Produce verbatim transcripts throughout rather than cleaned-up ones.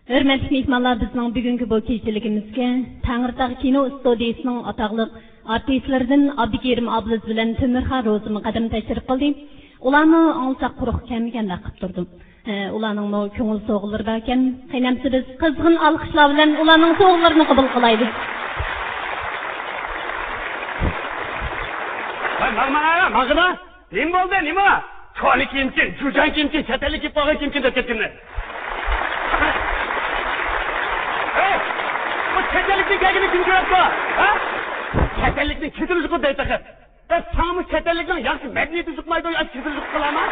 ھۆرمەتلىك مېھمانلار، بىزنىڭ بۈگۈنكى بۇ كېچىلىكىمىزگە تەڭرىتاغ كىنو ئىستۇدىيىسىنىڭ ئاتاقلىق ئارتىسلىرىدىن ئابدۇكېرىم ئابلىز بىلەن تۆمۈرخان روزى مۇقەددەم تەشرىپ قىلدى. ئۇلارنى ئاڭلىساق قۇرۇق كەلمىگەندەك قىلىپ تۇردۇم. ھە، ئۇلارنىڭمۇ كۆڭۈل سوۋغىلىرى باركەن. قېنى ئەمسە بىز قىزغىن ئالقىشلار بىلەن ئۇلارنىڭ سوۋغىلىرىنى قوبۇل قىلايلى. ۋاي، ماڭما، ماڭغىنا! نېمە بولدى، نېمە؟ كونا كىيىمكىن، جۇجان كىيىمكىن، چەت ئەللىك كىيىپ قالغان كىيىمكىن دەپ كەتكىنى. ھەي، بۇ چەت ئەللىكتىن كەلگىنى كىم كۆرۈپتۇ؟ ھە؟ چەت ئەللىكتىن كېتىۋېلىشقۇ دەيدۇ تېخى. ئە، ساڭىمۇ چەت ئەللىكنىڭ ياخشى مەدەنىيىتى يۇقمايدۇ ياكى كېسىلى يۇقۇپ قالامۇ؟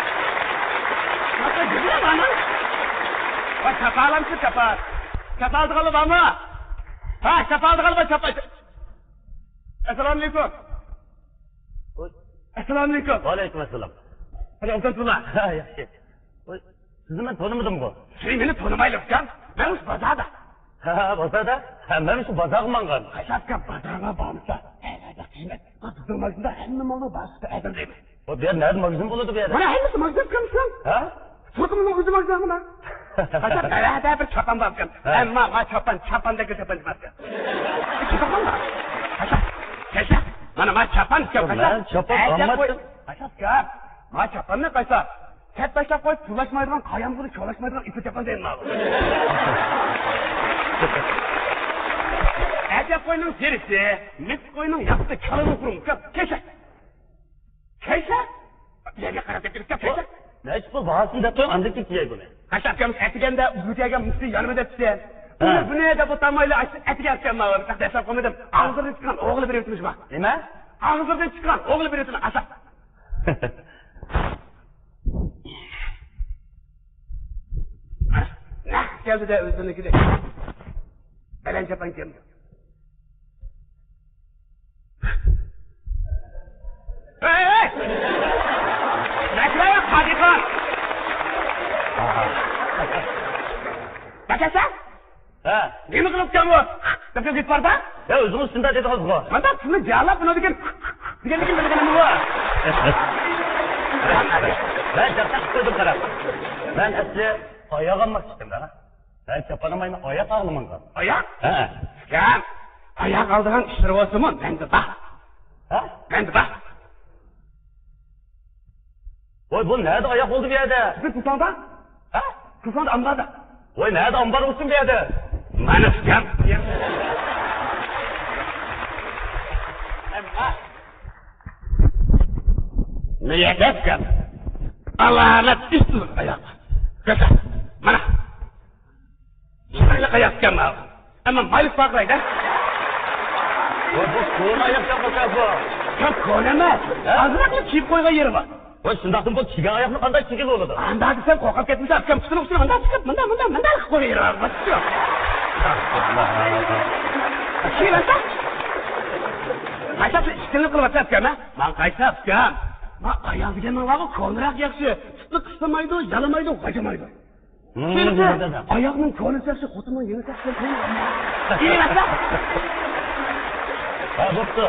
ماقا گېپىڭ بارمۇ؟ ۋاي، چاپالامسىز، چاپال؟ چاپالدىغانلار بارمۇ؟ ھە، چاپالدىغانلار بار، چاپال. ئەسسالامۇئەلەيكۇم. ئەسسالامۇئەلەيكۇم. ۋەئەلەيكۇم ئەسسالام. قانداق ئولتۇرۇپسىزلار؟ ھە، ياخشى. ۋاي، سىزنى مەن تونۇمىدىمغۇ؟ سىز مېنى تونۇمايلا ئۇكام. مەن مۇشۇ بازاردا. ھە، بازاردا؟ ھە، مەن مۇشۇ بازارغا ماڭغان. قايسى ئۇكام، بازارغا بارمىسا، ھەر يەردە قىيمەت. بۇ بىزنىڭ ماگىزىندا ھەممە مالنىڭ بارلىقى ئەرزان دەيمەن. بۇ يەر نەدە ماگىزىن بولىدۇ بۇ يەردە؟ مانا ھەممىسى ماگىزىن ئۇكام. ھە؟ تۇرقىمىزنىڭ ئۆزى ماگىزىن مانا. قايسى بەلەدە بىر چاپان بار ئىكەن. ھە. ئەمما ما چاپان، چاپاندەك چاپان ئەمەس ئىكەن. ئىككى چاپان بار. قايسى؟ كەچە. مانا ما چاپان ئىكەن، قايسى؟ مەن چاپان ئالمايتتىم. قايسى ئۇكام؟ ما چاپاننى قايسى؟ سەت تاشلاپ قويۇپ، پۇللاشمايدىغان، قايامغىلا چولاشمايدىغان ئىپپەت چاپان دەيمەن ماۋۇ. ئەجەب قوينىڭ تېرىسى، مىس قوينىڭ ياقىسى، كالىنىڭ بۇرۇنى ئۇكام. كەچە. كەيسە؟ بۇ يەرگە قاراپ كەتتىڭىز، كەيسە؟ نەچچە پۇل باھاسىنى دەپ قويۇڭ، ئاندىن كېيىن كىيەي بۇنى. قاچا ئۇكام ئەتىگەندە بۇ يەرگە مۇشۇ يانىما دەپتىكەن. ھە. بۇنى، بۇنى دەپ ئولتۇرمايلا، ئەتىگە ئەتكەن ماۋۇ، بىر دەسسەپ قويمىدىم. ئاغزىدىن چىققان ئوغلى بىر ئۆتمۈش بار. نېمە؟ ئاغزىدىن چىققان ئوغلى بىر ئۆتمۈش، ئاشا. نەق كەلدى-دە ئۆزىنىڭكىدەك. بەلەن چاپان كىيەمدۇ؟ ھەي، ھەي! نەچچە ئاياق قادىقان؟ بەكەسە؟ ھە. نېمە قىلىپتىكەن بۇ؟ دەپ كېتىپ باردا؟ يا، ئۆزىڭىز شۇنداق دېدىڭىزغۇ. مانا سىزنى جالاپ بۇنى دېگەن، دېگەنلىكىم بىلگىنىم بۇ. مەن جاققا چىقىپ قويدۇم قاراپ. مەن ئەسلى ئاياغ ئالماقچى ئىكەن، ھە. ھە، چاپانىم ئاياق ئاغلىمىغان. ئاياق؟ ھە. يا، ئاياق ئالىدىغان ئىشلىرى بولسىمۇ مەندە بار. ھە؟ مەندە بار. ۋاي، بۇ نەدە ئاياق بولدى بۇ يەردە؟ بىزنىڭ تۇرپاندا. ھە؟ تۇرپاندا ئامباردا. ۋاي، نەدە ئامبار بولسۇن بۇ يەردە؟ مانا ئىكەن. ئەمما نىيەت ئەتكەن. ئالامەت ئىستىلىق ئاياق. كۆرسە، مانا. چىرايلىق ئاياقكەن ماۋۇ. ئەمما مايلىق پارقىرايدۇ. ۋاي، بۇ كونا ئاياقكەن بۇ. ياق، كونا ئەمەس. ھە؟ ئازراقلا كىيىپ قويغان يېرى بار. ۋاي، شۇنداقتىن بۇ كىيگەن ئاياقنى قانداق كىيگىلى بولىدۇ؟ ئانداق دېسەم، قورقۇپ كەتمىسە، ئۇكام پۇتىنىڭ ئۈستىنى مۇنداق چىقىپ، مۇنداق، مۇنداق، مۇنداق قىلىپ قويغان يېرى بار. باشقىچە يوق. كىيىۋەرسە؟ قايسى ئىككىلىنىپ قىلىۋاتىسەن ئۇكام، ھە؟ ماڭا قايسى ئۇكام؟ ما ئاياغ دېگەننىڭ بارغۇ، كونىراق ياخشى. پۇتنى قىستىمايدۇ، يالىمايدۇ، غاجىمايدۇ. مم، كېيىنچە دادا. ئاياغنىڭ كونىسى ياخشى، خوتۇننىڭ يېڭىسى ياخشى. ھە، بوپتۇ.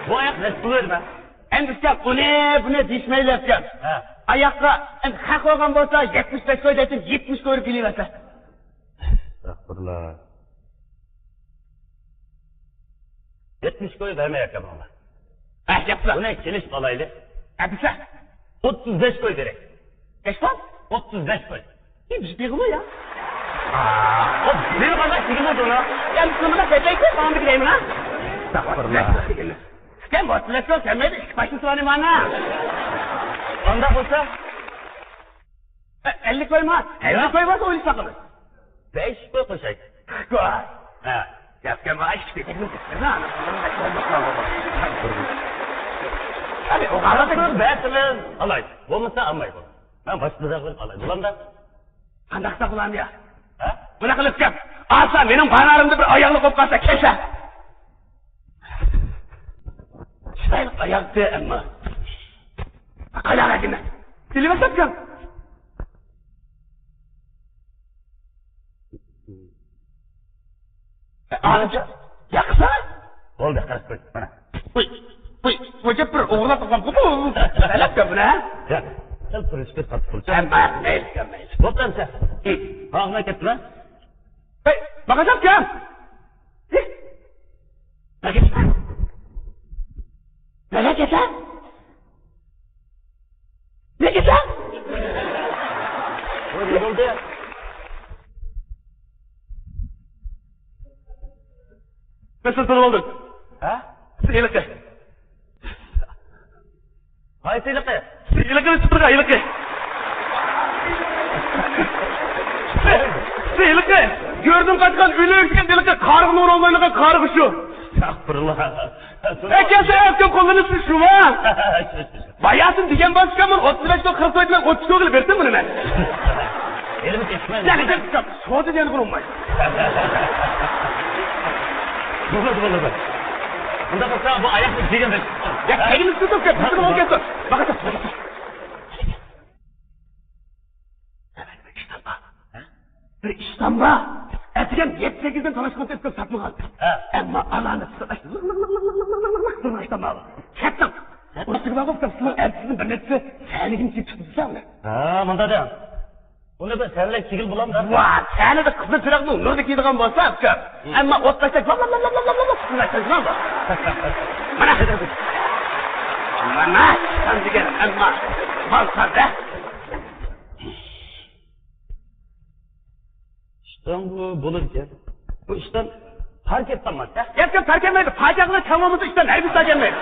بۇ ئاياق نەچچە پۇل بەردىم؟ ئەمدى ئۇكام، ئۇنى، بۇنى دېيىشمەيلى ئۇكام. ھە. ئاياققا ئەمدى خەق بولغان بولسا، يەتمىش بەش كوي دەيتتىم، يەتمىش كوي بېرىۋەرسە. ئەستەغپۇرۇللا. يەتمىش كوي بەرمەي ئاكام ماڭا. ھە، ياپسا. بۇنى كېلىشىپ ئالايلى. ئەپسە. ئوتتۇز بەش كوي بېرەي. نەچچە پۇل؟ ئوتتۇز بەش كوي. ئى، بىز بېغىمۇ يا؟ ئاا، ئوتتۇز بىر قانداق دېگىنى دۇنا؟ يا، بىز نېمىلا كەتەيكۇ، ساڭا دېگەيمىنا. ئەستەغپۇرۇللا. سەن بۇ ئوتتۇز بەش كوي كەلمەيدۇ، ئىككى پاچىنى سورىمانا. ئانداق بولسا. ئە، ئەللىك كويما؟ ئەللىك كوي بولسا ئويلىشىپ باقىمىز. بەش كوي قوشاي. قىرىق كوي. ھە. گەپكە بار، ئىككى پېتەكنى تىقتىرىپ، ئانا، ئەللىك كوي بولسا. ھەدە، ئوغۇللار بەرسىمىز ئالاي. بولمىسا ئالماي بول. مەن باشقا بىر زاغ بېرىپ ئالاي. بولامدا؟ قانداق قىلساق بولامدۇ يا؟ ھە؟ بۇنداق قىلىپ گەپ. ئالسا مېنىڭ بانارىمدا بىر ئاياغلىق بولۇپ قالسا كەلسە. چىرايلىق ئاياغتى ئەمما. قايداق ئەكىنە؟ تىلىۋەتسەپكەن. ئادىچە، ياقسا؟ بولدى، قاراپ قوي. مانا. ۋوي، ۋوي، ۋوي، بىر ئوغرىلاپ قالغان بۇ. بەلەپكەن بۇنى، ھە؟ ياق، سەل تۇرۇشقا قاتتىق بولسا. ھە، مەيلى، مەيلى. بوپتۇ ئەمسە. ھە. ھاڭلاپ كەتتىلا. باقاجاق كەم. نەگە كېتە؟ نەگە كېتە؟ نەگە كېتە؟ بولدى. مەن سىزنى تونۇپ ئالدىم. ھە؟ سىز ھېلىقى. قايسى ھېلىقى؟ سىز ھېلىقى، سىز ھېلىقى. سىز ھېلىقى. گۆردىن قاچقان، ئۆلۈپ كەتكەن ھېلىقى، قارىغا نۇر ئوڭلايدىغان قارىغا شۇ. ئەستەغپۇرۇللا. ئەكەلسە ئەتكە قولىنى سىز شۇ. باياتىن دېگەن بار ئىكەن، بىر ئوتتۇز بەش، قىرىق توققۇز بىلەن ئوتتۇز كىلو بېرىپتىمەن مانا مەن. ئېلىمىز يەتمەيدۇ. نەگە كەتتى؟ سودا دېگەن قۇرۇلماي. بولىدۇ، بولىدۇ. ئۇنداق بولسا بۇ ئاياقنى كىيگەن بىر. يا، كەينىمىز تۇتۇپ كەت، بىزنى بولۇپ كەتتى. باقىسا. بىر ئىشتان بار. بىر ئىشتان بار. ئەتىگەن يەتتە سەككىزدىن تالاشقان تېپىپ ساتمىغان. ھە. ئەمما ئالانى تۇتۇپ ئىشتان بار. كەتتىڭ. ئۇنىڭ ئۈستىگە بارغۇ، سىلەر ئەتىسىدىن بىر نەچچە سەنىگىم چېپىپ تۇتساڭلار. ھە، مۇنداق دەڭ. ئۇنى بىر سەنلەك كىگىل بولامدا. ۋا، سەنىدە قىزىل چىراغنىڭ نۇرىدا كىيىدىغان بولسا، ئۇكام. ھە. ئەمما ئوت تاشلاش، لاپ، لاپ، لاپ، لاپ، لاپ، لاپ، قىزىل چىراغ بار. مانا. مانا، سەن دېگەن، ئەمما مال سازە. ئىشتان بۇ بولىدىكەن. بۇ ئىشتان تار كەپ قالماس، ھە؟ گەپ، گەپ تار كەلمەيدۇ. پاچاقلار كەم بولمىسا، ئىشتان ھەرگىز تار كەلمەيدۇ.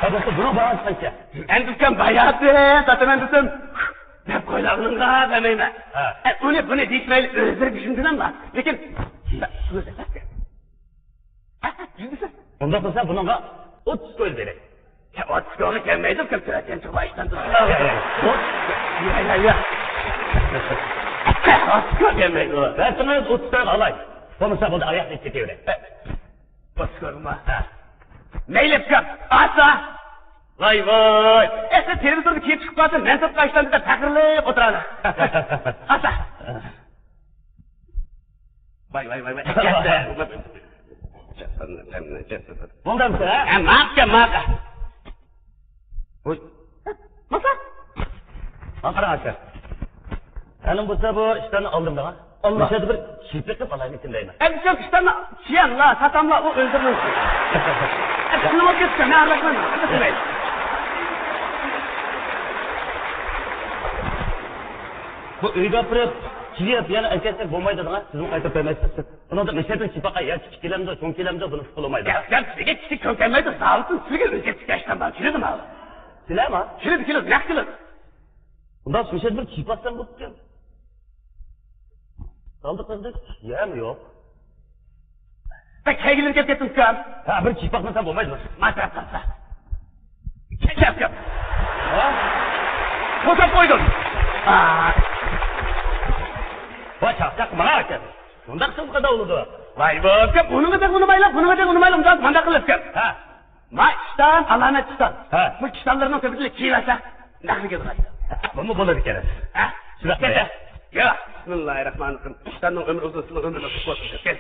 ھە، بولسا بۇنىڭ باھاسى قانچە؟ ئەندى ئۇكام باياتى ساتىمەن دېسەم، دەپ قويلا ئۇنىڭغا دېمەيمەن. ھە. ئە، ئۇنى، بۇنى دېيىشمەيلى ئۆزلىرى چۈشىنىدىلا. لېكىن، ئۇنداق بولسا بۇنىڭغا ئوتتۇز كوي بېرەي. يا، ئوتتۇز كويغا كەلمەيدۇ، كۆپ تۆلەتكەن چوغا ئىشتان تۇتۇپ. يا، يا، يا. ئوتتۇز كوي كەلمەيدۇ. بەرسىڭىز ئوتتۇز كويغا ئالاي. بولمىسا بولدى، ئاياقنى كېتىۋېرەي. ئوتتۇز كويغىمۇ؟ ھە. مەيلى، ئۇكام. ئاسا. ۋاي، ۋاي. ئەسلى تېلېۋىزوردا كېلىپ چىقىپ قالسا، مەن ساتقان ئىشتاندىن پەخىرلىنىپ ئولتۇرىمەن. ئاسا. ۋاي، ۋاي، ۋاي، ۋاي. بولدى ئەمسە، ھە؟ ھە، ماقا، ماقا. ۋۇي. ماقا. ماقا، ئاكا. ئەنە بولسا بۇ ئىشلارنى ئالدىم دەڭا. ئاللا. مۇشۇ يەردە بىر چىپىقىپ ئالايلى، كىم دەيمەن. ئەمسە ئىشلارنى چىيەملا، ساتاملا، ئۇ ئۆلدۈرمەيدۇ. ئەمسە نېمە بولۇپ كەتتى؟ مەن ئارىلاشمايمەن. بۇ ئۆيگە ئاپىرىپ، چىيەپ، يەنە ئەكەتسەك بولمايدۇ دەڭا. سىزمۇ قايتۇرۇپ بەرمەيسىز. ئۇنىڭدا مەشەدىن چىپاقا يا كىچىك كېلەمدۇ، چوڭ كېلەمدۇ، بۇنى ئۇققىلى بولمايدۇ. گەپ، گەپ سىزگە كىچىك چوڭ كەلمەيدۇ، زاۋۇتتىن سىزگە ئۆزگەرتىپ كەشتەم بار، چۈشىنىدىما؟ سىلەرما؟ چۈشىنىدۇ، كېلىدۇ، نەق كېلىدۇ. ئۇنداق مەشەدە بىر چىپاقسەن بوپتۇ. سالدى قىلدى، يەم يوق. بەك كەيگىلىرى كەپ كەتتىم، ئۇكام. ھە، بىر چىپاقلىسا بولمايدۇ. ماتراپ قالسا. كەپ، كەپ. ھە؟ توساپ قويدۇم. ئا. ۋاي، چاقچاق ماڭا ئىكەن. مۇنداق قىلغا داۋلىدى. ۋاي، بۇ، دەپ ئۇنىڭغا دەپ ئۇنىمايلا، بۇنىڭغا دەپ ئۇنىمايلا، مۇنداق، مۇنداق قىلىپ كەپ. ھە. ما ئىشتان، ئالامەت ئىشتان. ھە. بۇ كىشانلارنىڭ كۆپىنچىلىكى كىيىۋەرسە، نەقلىگە يازغان. بۇمۇ بولىدىكەن. ھە. شۇنداق. يا، بىسمىللاھىررەھمانىررەھىم. ئىشتاننىڭ ئۆمرى ئۇزۇن، سىزنىڭ ئۆمرىڭىز قىسقا بولسۇن. كەل.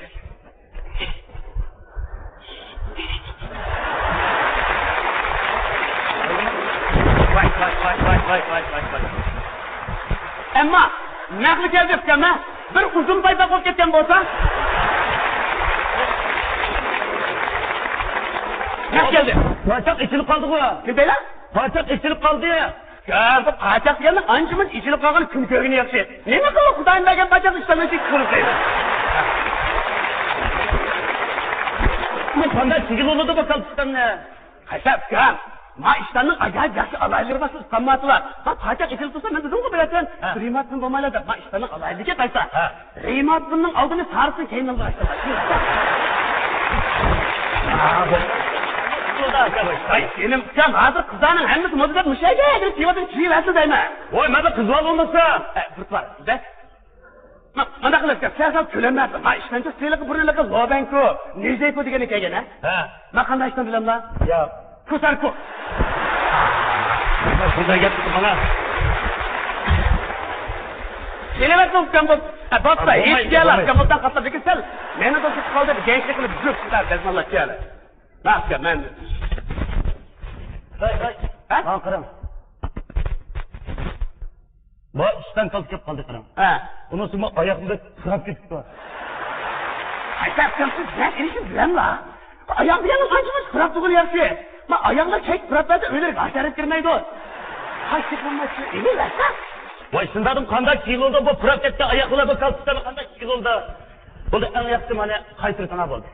ۋاي، ۋاي، ۋاي. ئەمما نەقلى كەلدى ئۇكام، ھە؟ بىر ئۇزۇن پايپاق بولۇپ كەتكەن بولسا. نەق كەلدى. پايپاق ئېچىلىپ قالدىغۇ. نېمە دەيلا؟ پايپاق ئېچىلىپ قالدى. يا، بۇ پايپاق دېگەننىڭ ئانچە-مۇنچە ئېچىلىپ قالغان كۈن كۆرگىنى ياخشى. نېمە قىلىپ خۇدايىم بەرگەن پايپاقنى ئىشتاننىڭ ئىچىگە كىرگۈزەيلى؟ بۇ قانداق چىگىل بولىدۇ بۇ كالپۇكتاننى؟ قايسى ئۇكام؟ ما ئىشتاننىڭ ئاجايىپ ياخشى ئالاھىدىلىرى بار، سىز ئۇقالمايسىلەر. ما پايپاق ئېچىلىپ تۇرسا، مەن دېدىمغۇ بىلەتتىن. ھە. رېماتىزم بولمايلا دەپ، ما ئىشتاننىڭ ئالاھىدىلىكى قايسى؟ ھە. رېماتىزمنىڭ ئالدىنى سارىسىنى كەينىدىن ئاچتىم. ۋاي، جېنىم ئۇكام، ھازىر قىزلارنىڭ ھەممىسى مودا دەپ مۇشۇ يەرگە كىرىپ كىيىۋاتىدۇ، كىيىۋەرسۇن دەيمەن. ۋاي، مەندە قىز بار بولمىسا. ئە، بىر بار، بىزدە. ما، مانداق قىلىپ، سەل-سەل تۆلەملەر. ما ئىشلەنچە سىلىقى بۇرنىلىقى لوبەنكو، نىژېيكو دېگەننى كەلگەن، ھە؟ ھە. ما قانداق ئىشتان بىلەملا؟ يا. كوساركو. شۇنداق گەپ قىلدى ماڭا. كېلىۋەتمە ئۇكام بۇ. ھە، بوپتۇ، ھېچ گەپ يوق. ئۇكام بۇنداق قاتلاپ بېكىتسەل. مېنى دوستلۇق قالدى، گەنچلىك قىلىپ جۈپ دەزماللاپ كەل. ما ئۇكام، مەن. ھەي، ھەي. ھە؟ ماڭا قاراڭ. بۇ ئىشتان كالتە كەپ قالدى قاراڭ. ھە. ئۇنىڭ ئۈچۈن ئاياغىمدا پۇراپ كېتىپتۇ. قايتاپ كەلسىز، نەق ئېلىشىم بىلەنلا. ئاياغ دېگەننىڭ ئانچە مۇنچە پۇراپ تۇرغىنى ياخشى. ما ئاياغلار كەچ پۇراپ بەرسە ئۆيلەرگە ھاشارات كىرمەيدۇ. قايتىپ بولمايسىز، ئېلىۋەرسە. ۋاي، شۇنداقتىمۇ قانداق كىيىلىدۇ بۇ پۇراپ كەتكەن ئاياغلار، بۇ كالتىسلارنى قانداق كىيىلىدۇ؟ بۇنى ئەڭ ياخشىسى مانا قايتۇرساڭا بولدى.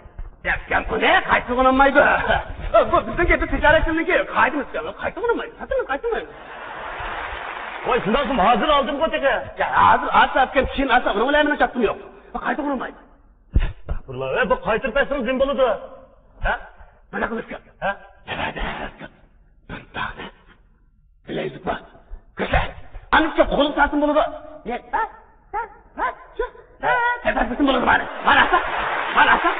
يا، گەپ بۇنى قايتۇرغىلى بولمايدۇ. بۇ بىزنىڭ گېپى تىجارەتچىنىڭكى قائىدىمىز. قايتۇرغىلى بولمايدۇ. ساتىمىز قايتۇرمايمىز. ۋاي، شۇنداقتىمۇ ھازىر ئالدىمغۇ تېخى. يا، ھازىر ئالسا ئەپكەن، كېيىن ئالسا، ئۇنىڭ بىلەن مېنىڭ چاتىقىم يوق. قايتۇرغىلى بولمايدۇ. ئەستەغپۇرۇللا. ئەي، بۇ قايتۇرۇپ بەرسىڭىز نېمە بولىدۇ؟ ھە؟ مانا قىلىسىكەن. ھە؟ نېمە دەسكەن؟ بىر دانە بىلەيزۈك بار. كۆرسە، ئانا شۇ قولغا سالسىمۇ بولىدۇ. يە، ھە؟ ھە؟ ھە؟ شۇ. ھە؟ تەپەتمىسىمۇ بولىدۇ مانا. مانا ئاسا. مانا ئاسا.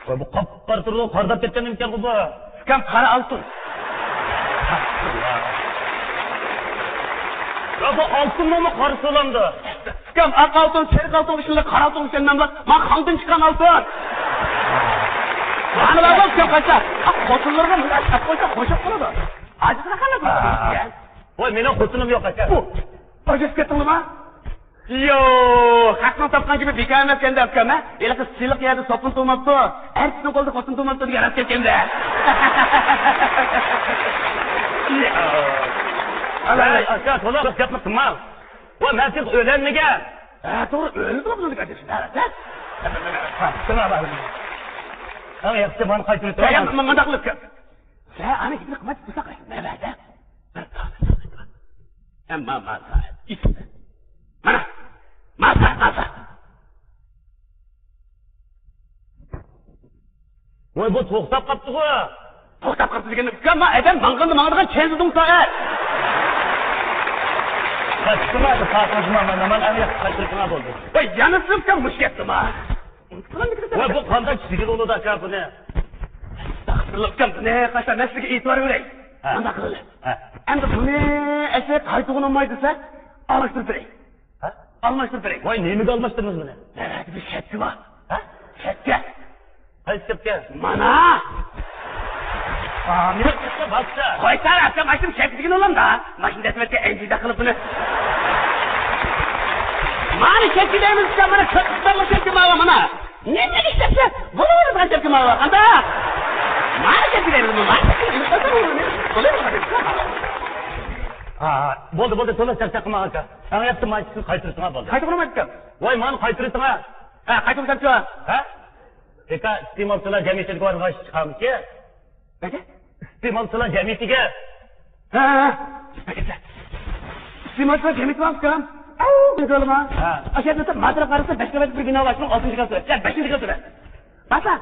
ۋاي، بۇ قاپقارا تۇرىدۇ، قارىداپ كەتكەن نېمىكەنغۇ بۇ؟ ئۇكام، قارا ئالتۇن. يا، بۇ ئالتۇنمۇ قارىسا بولامدۇ؟ ئۇكام، ئاق ئالتۇن، سېرىق ئالتۇن، ئىچىدە قارا ئالتۇن ئىكەن، مەن بۇ، ما خاڭدىن چىققان ئالتۇن. مانا بار ئۇكام، قاچا. ئا، خوتۇنلىرىغا مۇنداق ساپ قويسا خوشاپ قالىدۇ. ئاجىزغا قانداق قىلىدۇ؟ ۋاي، مېنىڭ خوتۇنۇم يوق ئاكا. ئۇ، ئاجىز كەتتىڭلىما؟ يوق، خەقنىڭ تاپقان گېپى بىكار ئەمەسكەن-دە ئۇكام، ھە؟ ھېلىقى سىلىق يەردە سوپۇن تۇغماپتۇ، ئەرتىسنىڭ قولىدا خوتۇن تۇغماپتۇ دېگەن راست گەپكەن-دە. ۋاي، ئاكا، تولا راست گەپنى قىلماڭ. ۋاي، مەن سىز ئۆيلەنمىگەن. ھە، توغرا، ئۆيلەندىڭىز بۇنىڭ ئەجەبسىز، ھە؟ ھە، ياخشى، مانا قايتۇرۇپ تۇرۇڭ. مانا، مانا قىلىپ كەل. سەن ئانا گېپىنى قىلماي تۇرساق، نەۋەدە؟ بىر تانە ساقىت بار. ئەمما مازا ئېسىمدە. مانا، مازا، مازا. ۋاي، بۇ توختاپ قاپتىغۇ. توختاپ قاپتۇ دېگەندە، ئۇكام، ما ئادەم ماڭغاندا ماڭىدىغان چەنزىدىڭ سائەت. قاچتىما، سائەت قاچما، مانا، مانا، ئەمدى قاچتۇرسىڭا بولدى. ۋاي، يەنە سىز ئۇكام مۇشۇ گەپتىما. ۋاي، بۇ قانداق كىشىگە بولىدۇ ئاكا بۇنى؟ ئەستەغپۇرۇللا، ئۇكام، بۇنى قاچا، مەن سىزگە ئېتىبار بېرەي. ھە. مۇنداق قىلىلى. ھە. ئەمدى بۇنى ئەسلى قايتۇرغىلى بولمايدۇ دېسە، ئالماشتۇرۇپ بېرەي. ھە؟ ئالماشتۇرۇپ بېرەي. ۋاي، نېمىگە ئالماشتۇردىڭىز بۇنى؟ نەۋەدە بىر شەپكە بار. ھە؟ شەپكە. قايسى شەپكە؟ مانا. ئا، مېنىڭ شەپكە بارچە. قويسا، ئاكا، ماشىنا شەپكە دېگىنى ئۇلامدا. ماشىنا دەسمەتكە ئەنجىدە قىلىپ بۇنى. مانا شەپكە دەيمىز، مانا كۆپ قىسمەتلىك شەپكە مانا، مانا. نېمىگە ئىشلەتسە بولۇۋېرىدىغان گەپكە ماۋۇ قانداق؟ مانا گەپكە دەيمىز، مانا گەپكە دەيمىز. بولدى، بولدى، تولا چاقچاق قىلماڭ ئاكا. ئەڭ ياخشىسى مانا ئىككىسىنى قايتۇرسىڭا بولدى. قايتۇرمايدىكەن. ۋاي، مانا قايتۇرسىڭا. ھە، قايتۇرسامچۇ؟ ھە؟ ئاكا، ئىستېمالچىلار جەمئىيىتىگە بارغاچ چىقامىكى؟ نېمە؟ ئىستېمالچىلار جەمئىيىتىگە. ھە، ھە، ھە. ئىستېمالچىلار جەمئىيىتى بارمىكەن؟ ئەۋ، نېمە دېيالىما؟ ھە. ئاشۇ يەردە ماتېرىيال قارىسا، بەش قەۋەتلىك بىر بىنا بار، شۇنىڭ ئالتىنچى قەۋىتى. يا، بەشىنچى قەۋىتى. بارسا،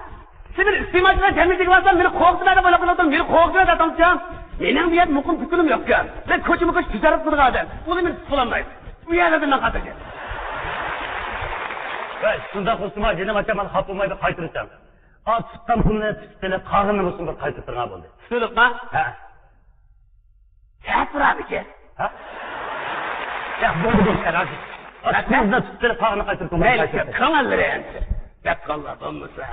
سىلەر ئىستېمالچىلار جەمئىيىتىگە بارسا، مېنى قوغدىمەن دەپ ئويلاپ قالىدۇ، مېنى قوغدىمەن دەپ تامچام. مېنىڭ بۇ يەردە مۇقىم دۇكىنىم يوقكەن. مەن كوچىمۇ كوچا تىجارەت قىلىدىغان ئادەم. ئۇنى مېنى تۇتۇۋالالمايدۇ. ئۇ يەردە مەن خاتىرجەم. ۋاي، شۇنداق بولسىما، جېنىم ئاكا، مانا خاپا بولمايدۇ، قايتۇرسام. ئا، چىققان پۇلنى تۇتۇپ قېلىپ، قالغىنىنى بۇسۇن بىر قايتۇرۇپ بېرىڭا بولدى. تۇتۇلۇپما؟ ھە. سەت بارمىكىن؟ ھە؟ ياق، بولدى، بولدى، راجى. ئا، پۇلنى تۇتۇپ قېلىپ، قالغىنىنى قايتۇرۇپ بېرىڭ. مەيلى، كۆڭۈللىرى ئەمسە. دەپ قاللا بولمىسا.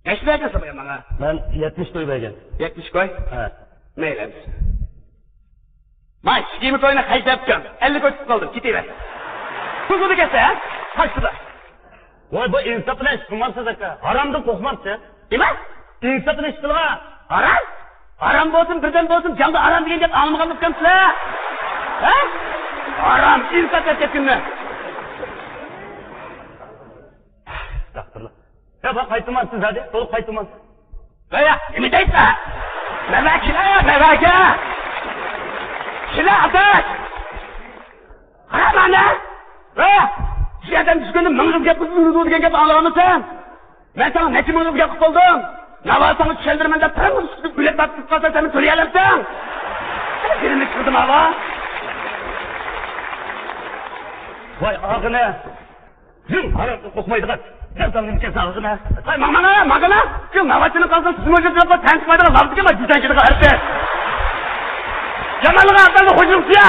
نەچچە بەرگەنسىز ماڭا؟ مەن يەتمىش كوي بەرگەن. يەتمىش كوي؟ ھە. مەيلى ئەمسە. ماي، يىگىرمە كوينى خەجلەپتىم. ئەللىك كوي تۇتۇپ قالدىم. كېتىۋەر. بۇزۇلدى كەتسە، ھە؟ قايسىدا؟ ۋاي، بۇ ئىنساپ بىلەن ئىش قىلمامسىز ئاكا. ھارامدىن قورقمامسىز؟ نېمە؟ ئىنساپ بىلەن ئىش قىلغان. ھارام؟ ھارام بولسۇن، بىردەم بولسۇن، جەڭدە ھارام دېگەن گەپ ئاڭلىمىغانمىكەنسىلەر؟ ھە؟ ھارام، ئىنساپ دەپ كەتكىنىنى. ئەستەغپۇرۇللا. يا، بۇ قايتۇرمامسىز ھەدە، بۇ قايتۇرمامسىز. ۋەيە، نېمە دەيسە؟ نەۋەگە، نەۋەگە. شۇنى ئاتاش. قارا مانا. ۋەيە، شۇ ئادەم چۈشكەندە مىڭ يىل گەپ قىلسا ئۇنىدۇ دېگەن گەپ ئاڭلىغانمىسەن؟ مەن ساڭا نەچچە مىڭ يىل گەپ قىلىپ بولدۇم. ناۋا ساڭا چۈشەندۈرىمەن دەپ تىرىڭ ئۈستىدە ئۆلۈپ باقىپ قالسا سەن تۆلىيەلەمسەن؟ سېنى كىردىم ھاۋا. ۋاي ئاغىنە. يۈر، ھارام ئوقۇمايدىغان. جازاڭنى كەلسە ئالغىنا. ھاي، ماڭماڭا، ماڭغىنا. شۇ ناۋاتچىنىڭ قالسا سىزمۇ شۇ تەرەپكە تەنتىپ قويىدىغان لاپتىكى ما جۈزەن كېتىدىغان ھەرپى. يامانلىقى ئاتلارنى خوجىلىق سۈيە.